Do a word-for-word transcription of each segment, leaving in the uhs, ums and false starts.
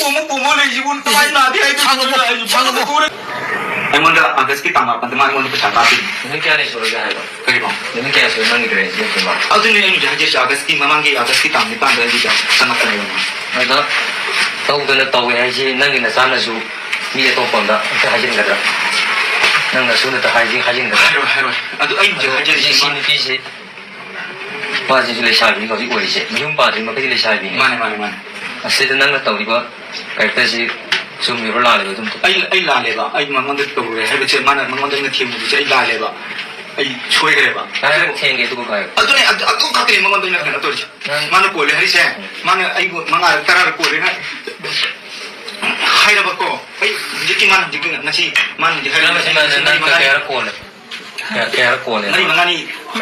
ꯄꯨꯝꯃꯨ ꯄꯨꯝꯃꯨ ꯂꯩꯁꯤꯕꯨ ꯀꯃꯥꯏꯅ ꯅꯥꯗꯦ ꯍꯥꯏꯗꯣꯏꯅꯣ? ꯈꯪꯉꯕꯣ? ꯑꯩꯁꯨ ꯈꯪꯉꯕꯣ? ꯑꯩꯉꯣꯟꯗ ꯑꯥꯒꯁꯀꯤ ꯇꯥꯡ ꯃꯥꯄꯟꯗ ꯃꯥ ꯑꯩꯉꯣꯟꯗ ꯄꯩꯁꯥ ꯀꯥꯞꯄꯤꯅꯤ꯫ ꯅꯨꯃꯤꯠ ꯀꯌꯥꯅꯤ ꯁꯨꯔꯒꯦ ꯍꯥꯏꯕ? ꯀꯔꯤꯕꯣ? ꯅꯨꯃꯤꯠ ꯀꯌꯥ ꯁꯨꯔꯦ ꯅꯪꯒꯤ ꯔꯦꯟꯁ ꯂꯦꯞꯄ ꯃꯥ? ꯑꯗꯨꯅꯤ ꯑꯩꯅ ꯍꯧꯖꯤꯛ ꯍꯥꯏꯖꯔꯤꯁꯦ, ꯑꯥꯒꯁꯀꯤ ꯃꯃꯥꯡꯒꯤ ꯑꯥꯒꯁꯀꯤ ꯇꯥꯡ ꯅꯤꯄꯥꯟꯗ ꯑꯩꯒꯤꯗ ꯆꯪꯉꯛꯄꯅꯦꯕ ꯃꯥ꯫ ꯑꯗ ꯇꯧꯗꯅ ꯇꯧꯋꯦ ꯍꯥꯏꯁꯤ ꯅꯪꯒꯤ ꯅꯆꯥꯅꯁꯨ ꯃꯤ ꯑꯇꯣꯞꯄ ꯑꯝꯗ ꯑꯝꯇ ꯍꯥꯏꯖꯤꯟꯒꯗ꯭ꯔꯥ? ꯅꯪꯅ ꯁꯨꯅꯇ ꯍꯥꯏꯖꯤ-, ꯍꯥꯏꯖꯤꯟꯒꯗ꯭ꯔꯥ? ꯍꯥꯏꯔꯣꯏ, ꯍꯥꯏꯔꯣꯏ꯫ ꯑꯗꯨ ꯑꯩꯅ ꯍꯧꯖꯤꯛ ꯑꯗꯣ ꯍꯥꯏꯖꯔꯤꯁꯤ ꯍꯧꯖꯤꯛ ꯁꯤ ꯃꯥ ꯅꯨꯄꯤꯁꯤ ꯃꯥꯁꯤꯁꯨ ꯂꯩꯁꯥꯕꯤꯅꯤ ꯍꯧꯖꯤꯛ ꯑꯣꯏꯔꯤꯁꯦ꯫ ꯃꯌꯨꯝ ꯄꯥꯟꯗ꯭ꯔꯤ ꯃꯈꯩꯗꯤ ꯂꯩꯁꯥꯕꯤꯅꯤ꯫ ꯃꯥꯅꯦ, ꯃꯥꯅꯦ, ꯃꯥꯅꯦ꯫ ꯑꯁꯤꯗ ꯅꯪꯅ ꯇꯧꯔꯤꯕ ꯀꯦꯔꯦꯛꯇꯔꯁꯤ ꯆꯨꯝꯃꯤꯕ꯭ꯔꯣ ꯂꯥꯜꯂꯤꯕ꯭ꯔꯣ ꯑꯗꯨꯝ? ꯑꯩ, ꯑꯩ ꯂꯥꯜꯂꯦꯕ꯫ ꯑꯩ ꯃꯉꯣꯟꯗ ꯇꯧꯔꯨꯔꯦ ꯍꯥꯏꯕꯁꯦ, ꯃꯥꯅ ꯃꯉꯣꯟꯗ ꯑꯩꯅ ꯊꯦꯝꯃꯨꯕꯁꯦ ꯑꯩ ꯂꯥꯜꯂꯦꯕ꯫ ꯑꯩ ꯁꯣꯏꯈ꯭ꯔꯦꯕ꯫ ꯀꯗꯥꯏꯗ ꯊꯦꯡꯒꯦ ꯑꯗꯨꯒ ꯍꯥꯏꯌꯨ꯫ ꯑꯗꯨꯅꯦ, ꯑꯗꯨ, ꯑꯗꯨ ꯈꯛꯇꯅꯦ ꯃꯉꯣꯟꯗ ꯑꯩꯅ ꯀꯩꯅꯣ ꯇꯧꯔꯤꯁꯦ꯫ ꯅꯪ ꯃꯥꯅ ꯀꯣꯜꯂꯦ ꯍꯥꯏꯔꯤꯁꯦ, ꯃꯥꯅ ꯑꯩꯕꯨ ꯃꯉꯥꯔꯛ ꯇꯔꯥꯔꯛ ꯀꯣꯜꯂꯦꯅ ꯍꯥꯏꯔꯕꯀꯣ꯫ ꯑꯩ ꯍꯧꯖꯤꯛꯀꯤ ꯃꯥꯅ ꯍꯧꯖꯤꯛꯀꯤ ꯉꯁꯤ ꯃꯥꯅ ꯍꯧꯖꯤꯛ ꯍꯥꯏꯔꯤꯕ ꯅꯪ ꯃꯁꯤ ꯅꯪ ꯃꯁꯤ ꯅꯪ ꯃꯔꯤ ꯅꯪ ꯃꯉꯥꯅꯤ ꯀꯌꯥꯔꯛ ꯀꯣꯜꯂꯦ? ꯀꯌꯥ-, ꯀꯌꯥꯔꯛ ꯀꯣꯜꯂꯦ? ꯃꯔꯤ ꯃꯉꯥꯅꯤ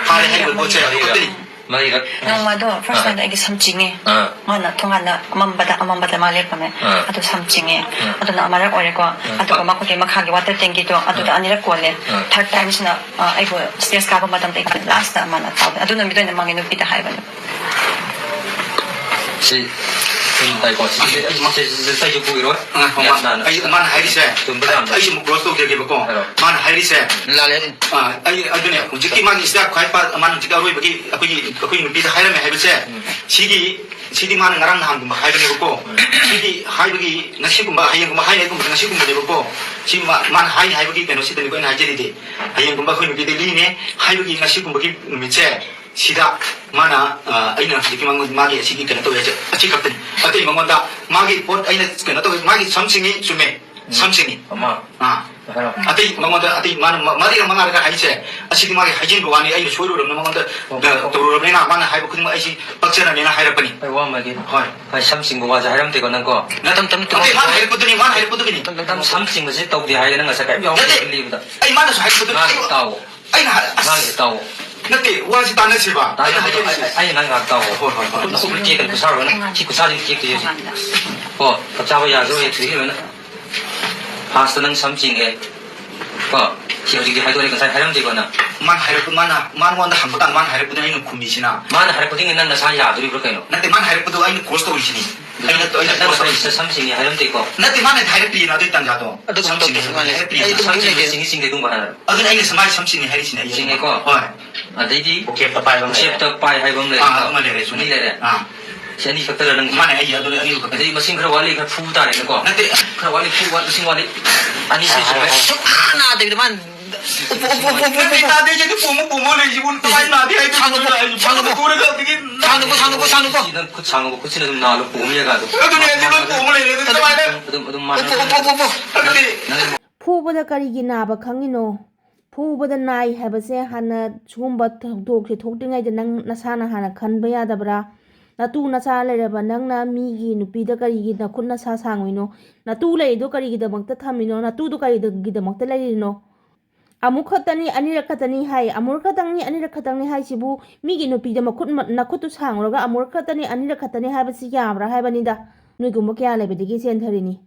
ꯐꯥꯔꯦ ꯍꯥꯏꯔꯤꯕ ꯄꯣꯠꯁꯦ ꯑꯗꯨ ꯈꯛꯇꯅꯤ꯫ ꯃꯔꯤꯔꯛ꯫ ꯅꯣꯡꯃꯗꯣ ꯐꯥꯔꯁ ꯑꯥ꯫ ꯇꯥꯏꯝꯗ ꯑꯩꯒꯤ ꯁꯝ ꯆꯤꯡꯉꯦ꯫ ꯑꯥ꯫ ꯃꯥꯅ ꯊꯣꯡꯒꯥꯟꯗ ꯑꯃꯝꯕꯗ, ꯑꯃꯝꯕꯗ ꯃꯥ ꯂꯦꯞꯄꯝꯃꯦ꯫ ꯑꯥ꯫ ꯑꯗꯨ ꯁꯝ ꯆꯤꯡꯉꯦ꯫ ꯑꯥ꯫ ꯑꯗꯨꯅ ꯑꯃꯔꯛ ꯑꯣꯏꯔꯦꯀꯣ꯫ ꯑꯥ꯫ ꯑꯗꯨꯒ ꯃꯈꯣꯏꯒꯤ ꯃꯈꯥꯒꯤ ꯋꯥꯇꯔ ꯇꯦꯡꯀꯤꯗꯣ ꯑꯗꯨꯗ ꯑꯥ꯫ ꯑꯅꯤꯔꯛ ꯀꯣꯜꯂꯦ꯫ ꯑꯥ꯫ ꯊꯥꯔꯠ ꯇꯥꯏꯝꯁꯤꯅ, ꯑ, ꯑꯩꯕꯨ ꯁ꯭ꯇꯦꯖ ꯀꯥꯕ ꯃꯇꯝꯗ ꯑꯩ ꯂꯥꯁꯇ ꯃꯥꯅ ꯇꯧꯋꯦ꯫ ꯑꯗꯨ ꯅꯨꯃꯤꯠꯇ ꯑꯣꯏꯅ ꯃꯥꯒꯤ ꯅꯨꯄꯤꯗ ꯍꯥꯏꯕꯅꯦ꯫ ꯁꯤ ꯁꯨꯝ ꯇꯥꯏꯀꯣ꯫ ꯁꯤ, ꯁꯤ, ꯁꯤ, ꯁꯤ, ꯁꯤ ꯑꯩꯁꯨ ꯄꯨꯈꯤꯔꯣꯏ꯫ ꯑ, ꯒ꯭ꯌꯥꯟ ꯇꯥꯅ꯫ ꯑꯩ, ꯃꯥꯅ ꯍꯥꯏꯔꯤꯁꯦ, ꯍꯥꯏꯔꯣ꯫ ꯑꯩꯁꯨ ꯑꯃꯨꯛ ꯀ꯭ꯂꯣꯖ ꯇꯧꯖꯒꯦꯕꯀꯣ꯫ ꯍꯥꯏꯔꯣ꯫ ꯃꯥꯅ ꯍꯥꯏꯔꯤꯁꯦ, ꯂꯥꯜꯂꯦ꯫ ꯑ, ꯑꯩ, ꯑꯗꯨꯅꯦ, ꯍꯧꯖꯤꯛꯀꯤ ꯃꯥꯒꯤ ꯁꯤꯗ ꯈ꯭ꯋꯥꯏ ꯄꯥ-, ꯃꯥꯅ ꯍꯧꯖꯤꯛꯀꯤ ꯑꯔꯣꯏꯕꯒꯤ ꯑꯩꯈꯣꯏꯒꯤ, ꯑꯩꯈꯣꯏ ꯅꯨꯄꯤꯗ ꯍꯥꯏꯔꯝꯃꯦ ꯍꯥꯏꯕꯁꯦ, ꯎꯝ꯫ ꯁꯤꯒꯤ, ꯁꯤꯗꯤ ꯃꯥꯅ ꯉꯔꯥꯡ ꯅꯍꯥꯟꯒꯨꯝꯕ ꯍꯥꯏꯕꯅꯦꯕꯀꯣ꯫ ꯎꯝ꯫ ꯁꯤꯗꯤ ꯍꯥꯏꯕꯒꯤ ꯉꯁꯤꯒꯨꯝꯕ, ꯍꯌꯦꯡꯒꯨꯝꯕ ꯍꯥꯏꯅꯤꯒꯨꯝꯕ ꯉꯁꯤꯒꯨꯝꯕꯅꯦꯕꯀꯣ꯫ ꯁꯤ ꯃꯥ-, ꯃꯥꯅ ꯍꯥꯏꯅꯤ ꯍꯥꯏꯕꯒꯤ ꯀꯩꯅꯣꯁꯤꯗꯅꯤꯀꯣ ꯑꯩꯅ ꯍꯥꯏꯖꯔꯤꯗꯤ꯫ ꯍꯌꯦꯡꯒꯨꯝꯕ ꯑꯩꯈꯣꯏ ꯅꯨꯄꯤꯗ ꯂꯤꯅꯦ ꯍꯥꯏꯕꯒꯤ ꯉꯁꯤꯒꯨꯝꯕꯒꯤ ꯅꯨꯃꯤꯠꯁꯦ, ꯁꯤꯗ ꯃꯥꯅ, ꯑ, ꯑꯩꯅ ꯍꯧꯖꯤꯛꯀꯤ ꯃꯉꯣꯟ-, ꯃꯥꯒꯤ ꯑꯁꯤꯒꯤ ꯀꯩꯅꯣ ꯇꯧꯋꯦ ꯍꯥꯏꯁꯦ ꯑꯁꯤ ꯈꯛꯇꯅꯤ꯫ ꯑꯇꯩ ꯃꯉꯣꯟꯗ ꯃꯥꯒꯤ ꯄꯣꯠ ꯑꯩꯅ ꯀꯩꯅꯣ ꯇꯧꯋꯦ, ꯃꯥꯒꯤ ꯁꯝ ꯁꯤꯡꯉꯤ ꯆꯨꯝꯃꯦ, ꯎꯝ꯫ ꯁꯝ ꯁꯤꯡꯉꯤ꯫ ꯑꯃ꯫ ꯑꯥ꯫ ꯍꯥꯏꯔꯣ꯫ ꯑꯇꯩ ꯃꯉꯣꯟꯗ, ꯑꯇꯩ ꯃꯥꯅ ꯃ-, ꯃꯔꯤꯔꯛ ꯃꯉꯥꯔꯛ ꯍꯥꯏꯁꯦ, ꯑꯁꯤꯗꯤ ꯃꯥꯒꯤ ꯍꯥꯏꯖꯤꯟꯕ ꯋꯥꯅꯤ, ꯑꯩꯅ ꯁꯣꯏꯔꯨꯔꯕꯅꯤꯅ ꯃꯉꯣꯟꯗ ꯑꯣ, ꯗ-, ꯑꯣ꯫ ꯇꯧꯔꯨꯔꯕꯅꯤꯅ ꯃꯥꯅ ꯍꯥꯏꯕ ꯈꯨꯗꯤꯡꯃꯛ ꯑꯩꯁꯤ ꯄꯛꯆꯔꯅꯤꯅ ꯍꯥꯏꯔꯛꯄꯅꯤ꯫ ꯑꯩ ꯋꯥ ꯑꯃ ꯍꯥꯏꯒꯦ꯫ ꯍꯣꯏ꯫ ꯃꯥꯏ ꯁꯝ ꯁꯤꯡꯕ ꯋꯥꯁꯦ ꯍꯥꯏꯔꯝꯗꯦꯀꯣ ꯅꯪ ꯀꯣ? ꯅꯠꯇꯦ, ꯃꯥꯅ ꯍꯥꯏꯔꯛꯄꯗꯨꯅꯤ, ꯃꯥꯅ ꯍꯥꯏꯔꯛꯄꯗꯨꯅꯤ꯫ ꯅꯪ, ꯅꯪ ꯁꯝ ꯁꯤꯡꯕꯁꯦ ꯇꯧꯗꯦ ꯍꯥꯏꯌꯦ ꯅꯪ ꯉꯁꯥꯏ ꯀꯔꯤꯝ ꯌꯥꯎꯗꯦ ꯅꯠꯇꯦ꯫ ꯂꯤꯕꯗ꯫ ꯑꯩ ꯃꯥꯅꯁꯨ ꯍꯥꯏꯔꯛꯄꯗꯨꯅꯤ꯫ ꯃꯥꯅ ꯑꯩ ꯇꯥꯎ꯫ ꯑꯩꯅ ꯍꯥꯏ-, ꯑꯁ! ꯅꯪꯒꯤꯁꯦ ꯇꯥꯎꯑꯣ꯫ ꯅꯠꯇꯦ, ꯋꯥꯁꯤ ꯇꯥꯟꯅꯁꯦꯕ꯫ ꯑꯩꯅ ꯇꯥꯟꯅꯕꯗꯣ ꯍꯥꯏꯖꯔꯤꯁꯦ꯫ ꯑꯩ, ꯑꯩꯅ ꯅꯪ ꯉꯥꯏꯍꯥꯛ ꯇꯥꯎꯑꯣ꯫ ꯍꯣꯏ, ꯍꯣꯏ, ꯍꯣꯏ꯫ ꯅꯈꯨꯠ ꯇꯦꯛꯀꯅꯤ, ꯈꯨꯠꯁꯥ ꯂꯣꯏꯅ꯫ ꯁꯤ ꯈꯨꯠꯁꯥꯁꯤꯗꯤ ꯇꯦꯛꯇꯣꯏꯁꯦ ꯍꯧꯖꯤꯛ꯫ ꯀꯣ, ꯆꯞ ꯆꯥꯕ ꯌꯥꯗ꯭ꯔꯣ? ꯌꯦꯡꯊꯣꯛꯏꯁꯦ ꯂꯣꯏꯅ꯫ ꯐꯥꯔꯁꯇ ꯅꯪ ꯁꯝ ꯆꯤꯡꯉꯦ꯫ ꯀꯣ, ꯁꯤ ꯍꯧꯖꯤꯛꯇꯤ ꯍꯥꯏꯗꯣꯔꯦ, ꯉꯁꯥꯏ ꯍꯥꯏꯔꯝꯗꯦꯀꯣ ꯅꯪ? ꯃꯥꯅ ꯍꯥꯏꯔꯛꯄ, ꯃꯥꯅ, ꯃꯥꯅ ꯃꯉꯣꯟꯗ ꯍꯪꯕ ꯀꯥꯟꯗ ꯃꯥꯅ ꯍꯥꯏꯔꯛꯄꯗꯨꯅꯦ ꯑꯩꯅ ꯈꯨꯝꯃꯤꯁꯤꯅ꯫ ꯃꯥꯅ ꯍꯥꯏꯔꯛꯄꯗꯨꯅꯦ ꯅꯪ ꯅꯁꯥ ꯌꯥꯗꯣꯔꯤꯕ꯭ꯔꯥ ꯀꯩꯅꯣ? ꯅꯠꯇꯦ, ꯃꯥꯅ ꯍꯥꯏꯔꯛꯄꯗꯣ ꯑꯩꯅ ꯀ꯭ꯔꯣꯁ ꯇꯧꯔꯤꯁꯤꯅꯤ꯫ ꯑꯩꯅ, ꯑꯩꯅ ꯅꯪ ꯀ꯭ꯔꯣꯁ ꯇꯧ-, ꯁꯝ ꯁꯤꯡꯉꯦ ꯍꯥꯏꯔꯝꯗꯦꯀꯣ? ꯅꯠꯇꯦ, ꯃꯥꯅ ꯍꯥꯏꯔꯛꯄꯤꯅ ꯑꯗꯨꯒꯤ ꯇꯥꯟꯖꯥꯗꯣ꯫ ꯑꯗꯨ ꯁꯝ ꯈꯪꯗꯣꯛꯄꯁꯨ ꯁꯤꯡꯉꯦ ꯃꯥꯜꯂꯦ꯫ ꯍꯥꯏꯔꯛꯄꯤꯅ꯫ ꯑꯩ ꯑꯗꯨꯝ ꯁꯝ ꯁꯤꯡꯉꯦ ꯍꯥꯏꯅꯗꯦ꯫ ꯁꯤꯡꯉꯤ ꯁꯤꯡꯗꯦ ꯑꯗꯨꯝ ꯍꯥꯏꯔ ꯑꯗꯨꯅ ꯑꯩꯅ ꯁꯃꯥꯏ ꯁꯝ ꯁꯤꯡꯉꯦ ꯍꯥꯏꯔꯤꯁꯤꯅꯦ ꯑꯩ꯫ ꯁꯤꯡꯉꯦꯀꯣ? ꯍꯣꯏ꯫ ꯑꯗꯩꯗꯤ ꯎꯆꯦꯛꯇ ꯄꯥꯏꯕ ꯑꯃ ꯂꯩꯔꯦ꯫ ꯎꯆꯦꯛꯇ ꯄꯥꯏ ꯍꯥꯏꯕ ꯑꯃ ꯂꯩꯔꯦ꯫ ꯑꯥ, ꯑꯃ ꯂꯩꯔꯦ, ꯆꯨꯝꯃꯤ꯫ ꯑꯅꯤ ꯂꯩꯔꯦ꯫ ꯑꯥ꯫ ꯁꯤ ꯑꯅꯤ ꯈꯛꯇꯔ ꯅꯪ? ꯃꯥꯅꯦ, ꯑꯩ ꯑꯗꯨ ꯑꯅꯤ ꯈꯛꯇꯅꯦ꯫ ꯑꯗꯩ ꯃꯁꯤꯡ ꯈꯔ ꯋꯥꯠꯂꯤ, ꯈꯔ ꯐꯨꯕ ꯇꯥꯔꯦꯅꯦꯀꯣ? ꯅꯠꯇꯦ꯫ ꯈꯔ ꯋꯥꯠꯂꯤ, ꯐꯨ ꯋꯥꯠ ꯃꯁꯤꯡ ꯋꯥꯠꯂꯤ꯫ ꯑꯅꯤ ꯁꯤ ꯁꯨꯔꯦ꯫ ꯁꯨꯛꯅꯥ ꯅꯥꯗꯕꯤꯗ ꯃꯥꯅ ꯎꯞꯄꯨ, ꯎꯞꯄꯨ, ꯎꯞꯄꯨ, ꯎꯞꯄꯨ, ꯅꯠꯇꯦ, ꯎꯞꯄꯨ꯫ ꯅꯥꯗꯦ, ꯁꯤꯗꯤ ꯄꯣꯝꯃ ꯄꯣꯝꯃ ꯂꯩꯔꯤꯁꯤꯕꯨ ꯀꯃꯥꯏꯅ ꯅꯥꯗꯦ ꯍꯥꯏꯗꯣꯏꯅꯣ? ꯁꯥꯡꯉꯨ, ꯍꯥꯏꯁꯤꯕꯨ ꯁꯥꯡꯉꯨ, ꯄꯣꯝꯃꯒ ꯑꯗꯒꯤ ꯁꯥꯡꯉꯨ, ꯁꯥꯡꯉꯨ, ꯁꯥꯡꯉꯨ, ꯁꯥꯡꯉꯨ꯫ ꯁꯤ ꯅꯪ ꯈꯨꯠ ꯁꯥꯡꯉꯨꯕ ꯈꯨꯠꯁꯤꯅ ꯑꯗꯨꯝ ꯅꯥ ꯂꯣꯏ ꯄꯣꯝ ꯌꯥꯒꯗꯣ꯫ ꯑꯗꯨꯅꯦ, ꯑꯗꯨ ꯂꯣꯏ ꯄꯣꯝꯃ ꯂꯩꯔꯦ, ꯑꯗꯨ ꯀꯃꯥꯏꯅ? ꯑꯗꯨꯝ ꯑꯗꯨꯝ ꯎꯞꯄꯨ, ꯎꯞꯄꯨ, ꯎꯞꯄꯨ, ꯎꯞꯄꯨ꯫ ꯑꯗꯨꯗꯤ ꯐꯨꯕꯗ ꯀꯔꯤꯒꯤ ꯅꯥꯕ ꯈꯪꯉꯤꯅꯣ? ꯐꯨꯕꯗ ꯅꯥꯏ ꯍꯥꯏꯕꯁꯦ ꯍꯥꯟꯅ ꯁꯤꯒꯨꯝꯕ ꯊꯧꯗꯣꯛꯁꯦ ꯊꯣꯛꯇ꯭ꯔꯤꯉꯩꯗ ꯅꯪ ꯅꯁꯥꯅ ꯍꯥꯟꯅ ꯈꯟꯕ ꯌꯥꯗꯕ꯭ꯔꯥ? ꯅꯇꯨ ꯅꯆꯥ ꯂꯩꯔꯕ ꯅꯪꯅ ꯃꯤꯒꯤ ꯅꯨꯄꯤꯗ ꯀꯔꯤꯒꯤ ꯅꯈꯨꯠ ꯅꯁꯥ ꯁꯥꯡꯉꯤꯅꯣ? ꯅꯇꯨ ꯂꯩꯔꯤꯗꯣ ꯀꯔꯤꯒꯤꯗꯃꯛꯇ ꯊꯝꯃꯤꯅꯣ? ꯅꯇꯨꯗꯣ ꯀꯔꯤꯒꯤꯗꯃꯛꯇ ꯂꯩꯔꯤꯅꯣ? ꯑꯃꯨꯛ ꯈꯛꯇꯅꯤ, ꯑꯅꯤꯔꯛ ꯈꯛꯇꯅꯤ ꯍꯥꯏ꯫ ꯑꯃꯨꯔꯛ ꯈꯛꯇꯪꯅꯤ, ꯑꯅꯤꯔꯛ ꯈꯛꯇꯪꯅꯤ ꯍꯥꯏꯁꯤꯕꯨ ꯃꯤꯒꯤ ꯅꯨꯄꯤꯗ ꯃꯈꯨꯠ ꯃ-, ꯅꯈꯨꯠꯇꯨ ꯁꯥꯡꯉꯨꯔꯒ ꯑꯃꯨꯔꯛ ꯈꯛꯇꯅꯤ, ꯑꯅꯤꯔꯛ ꯈꯛꯇꯅꯤ ꯍꯥꯏꯕꯁꯤ ꯌꯥꯕ꯭ꯔꯥ ꯍꯥꯏꯕꯅꯤꯗ? ꯅꯣꯏꯒꯨꯝꯕ ꯀꯌꯥ ꯂꯩꯕꯗꯒꯤ ꯆꯦꯟꯊꯔꯤꯅꯤ꯫